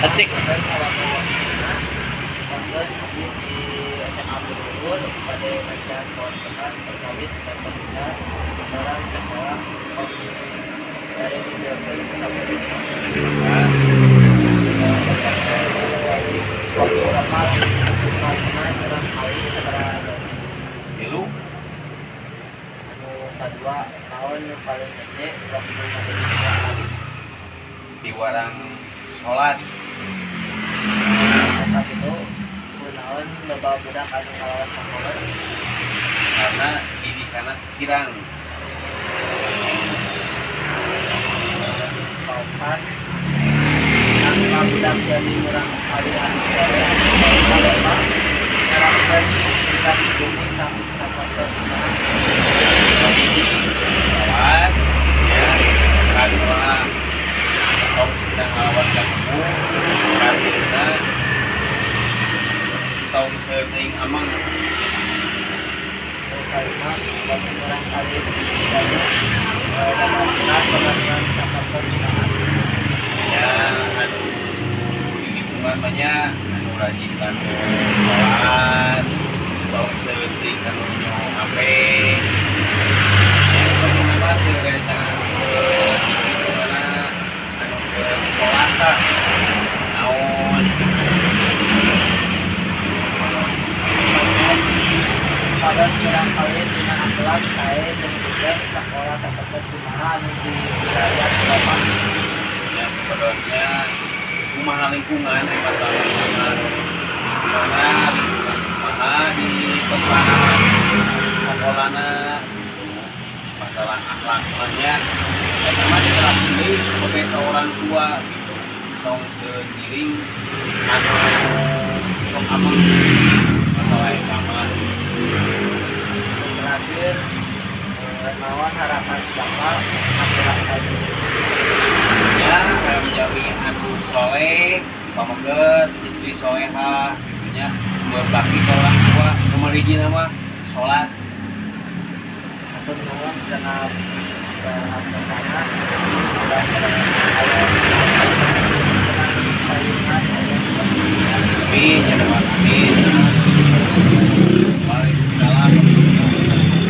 Acik. Abdi di SMA Buluhur pada masihan kawan-kawan perkawis bahasa Sunda seorang sekolah kami dari dibiarkan sampai waktu apa teman orang kali segera. Tilu. Anu kedua, tahun nu paling hese waktu ngadidik kali? Di warang sholat. Saat itu kunaon loba budak anu ngalawan sakola? Karena didikanna kirang. Kaopat, tanpa budak jadi murang kali anu soleh anu nerapkeun kitab bumi sapertos kumaha? Hiji, sholat ya. Kedua, tong sedang ngalawan ka katiluna, tong seuting ameng. Nu kalima, lamun murang kali gaduh dalam pengaturan sapertos kumaha? Ya, anu di lingkungan banyak anu rajin kanu sholat, tong seuting kanu nyoo HP ya. Pokokna mah seueur rencana di lingkunganna anu seueur sholat tah naon. Pados murang kali dina akhlak sae jeung hujan sakola sapertos kumaha anu di wilayah Bapak? Ya, sebenarnya kumaha lingkungan masalah sama lingkungan, lingkungan kumaha di tempat sekolahna gitu. Masalah akhlak nya ya sama diterapkan deui sebagai ke orang tua gitu, tong sendiri anu sok ameng masalah eta mah. Terakhir, naon harapan Bapak murang kali? Ya, menjadi anu soleh, pameget, istri soleha gitu nya, berbakti ke orang tua. Nomor hiji nama sholat. Hatur nuhun karena sana.